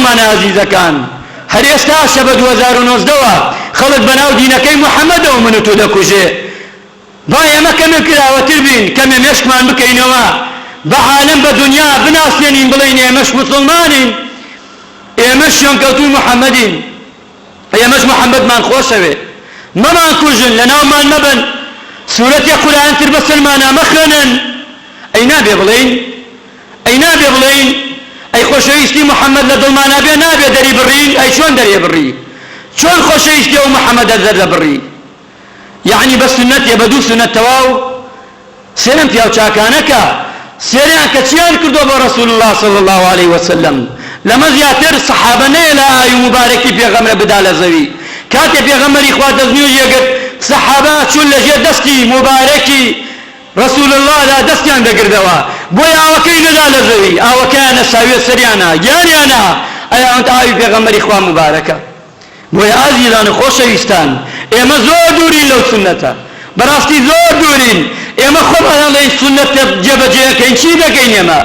موسڵمانە ئازیزەکان هەر ئێستاشە بە 2019 وە خەڵک بەناو دینەکەی محەمەدەوە من و تۆ دەکوژێ. با ئێمە کەمێک کراوەتر بین، کەمێ مێشکمان بکەینەوە، بە عالەم بە دونیا بناسێنین بڵێین ئێمەش موسڵمانین، ئێمەش شوێنکەوتووی محەمەدین، ئێمەش محەمەدمان خۆشەوێ، مەمانکوژن، لەناومان مەبەن، سورەتێ قورئان تر بەسەرمانا مەخوێنن، ئەی نابێ بڵێین؟ ئەی نابێ بڵێین ئەی خۆشەویستی محەمەد لە دڵمانا بێ نابێ دەریبڕین، ئەی چۆن دەریبڕی؟ چۆن خۆشەویستی ئەو محەمەدە دەردەبڕی؟ یەعنی بە سوننەتێ بە دوو سوننەت تەواو سێرەم پیاو چاکانە کە سێریان کە چیان کردوە بۆ رسول اللە صلی اللە علیه وسلم لەمە زیاتر سەحابە نەیە لە ئاوی موبارەکی پێغەمرە بدا لە زەوی کاتێ پێغەمبەری خوا دەستنوێژی ئەگرت سەحابە ئەچوون لە ژێر دەستی موبارەکی رسول اللە دا دەستیان دەگردەوە بۆیە ئاوەکەی نەدا لە زەوی ئاوەکەیان ئەساویە سەریانا گیانیانا ئەیان وت ئاوی پێغەمبەری خوا موبارەکە. بۆیە ئازیزان و خۆشەویستان ئێمە زۆر دوورین لەو سوننەتە، بەڕاستی زۆر دوورین، ئێمە خۆمان ئەڵێین سوننەت جێبەجێ ئەکەین، چی دەکەین ئێمە؟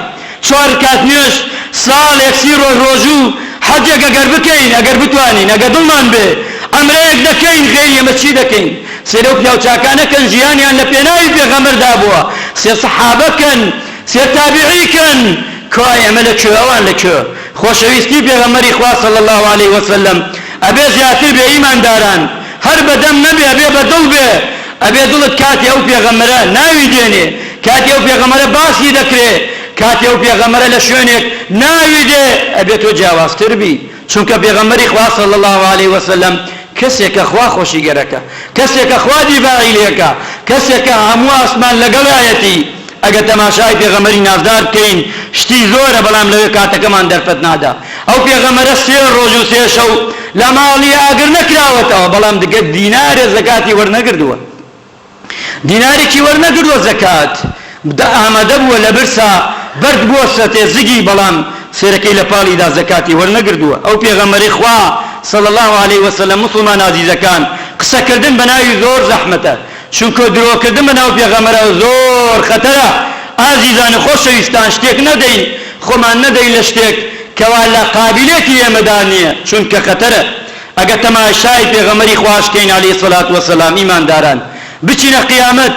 چوار رکات نوێژ، ساڵێک سی ڕۆژ ڕۆژوو، حەجێک ئەگەر بکەین، ئەگەر بتوانین، ئەگەر دڵمان بێ، عەمرەیەک دەکەین، غەیری ئەمە چی دەکەین؟ سەیر ئەو پیاوچاکانە کەن ژیانیان لە پێناوی پێغەمبەردا بووە، سێر سەحابە کەن، سێر تابیعی کەن، کوا ئێمە لە کوێ ئەوان لە کوێ؟ خۆشەویستی پێغەمبەری خوا صلی اللە علیە وسلم ئەبێ زیاتر بێ ئیمانداران هەر بە دەم نەبێ ئەبێ بە دڵ بێ ئەبێ دڵت کاتێ ئەو پێغەمبەرە ناوی دێنێ کاتێ ئەو پێغەمبەرە باسی دەکرێ کاتێ ئەو پێغەمبەرە لە شوێنێک ناوی دێ ئەبێ تۆ جیاوازتر بی چونکە پێغەمبەری خوا صلی اللە علیە وسلم کەسێکە خوا خۆشی گەرەکە کەسێکە خوا دیفاعی لێکا کەسێکە هەموو ئاسمان لەگەڵایەتی ئەگەر تەماشای پێغەمبەری نازدار بکەین شتی زۆرە بەڵام لەوێ کاتەکەمان دەرفەت نادا ئەو پێغەمبەرە سێ ڕۆژ و سێ شەو لە ماڵی ئاگر نەکراوەتەوە بەڵام دگە دینارێ زەکاتی وەرنەگردووە دینارێکی وەرنەگردووە زەکات ئامادە بووە لە برسا بەرد بووە سەتێ زگی بەڵام سێرەکەی لە پاڵیدا زەکاتی وەرنەگردووە ئەو پێغەمبەری خوا صلی الله علیه وسلم موسڵمان ئازیزەکان قسەکردن بە ناوی زۆر زەحمەتە چونکە درۆکردن بە ناو پێغەمبەرەوە زۆر خەتەرە ئازیزان و خۆشەویستان شتێک نەدەین خۆمان نەدەین لە شتێک کەوا لە قابیلێتی ئێمەدا نیە چونکە خەتەرە ئەگەر تەماشای پێغەمبەری خواش کەین علیە الصلوە والسلام ئیمانداران بچینە قیامەت.